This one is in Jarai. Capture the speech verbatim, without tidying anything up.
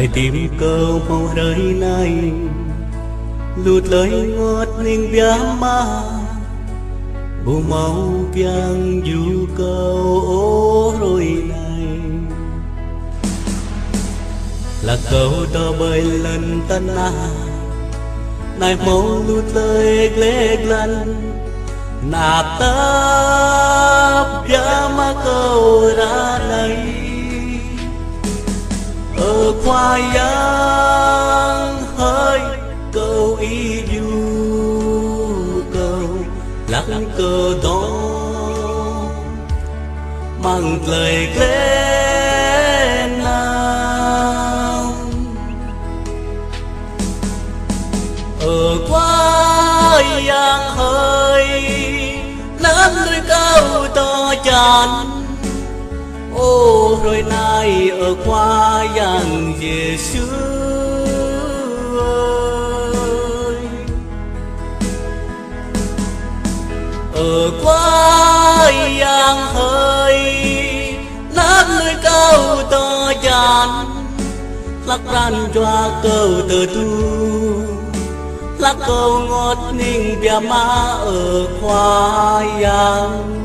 Tơlơi hơdip kâo hmâo hrơi anai, lu tơlơi rơngot hning biă mă, ƀu hmâo pơang djru kâo ôh hrơi anai. Hlak kâo dŏ ƀơi lŏn tơnah anai hmâo lu tơlơi gleh glan, tơnap tap biă mă kâo ră anai. Ơ Khua Yang hơi, kâo ih djru kâo, hlak kơ dŏ amăng tơlơi gleh anai. Ơ Khua Yang hơi, anăm lui kâo dŏ jăn. Ơ hrơi anai, ơ Khua Yang Yêsu ơi. Ơ Khua Yang hơi, anăm lui kâo dŏ jăn. Hlak pran jua kâo tơdu, hlak kâo rơngot hning biă mă, ơ Khua Yang.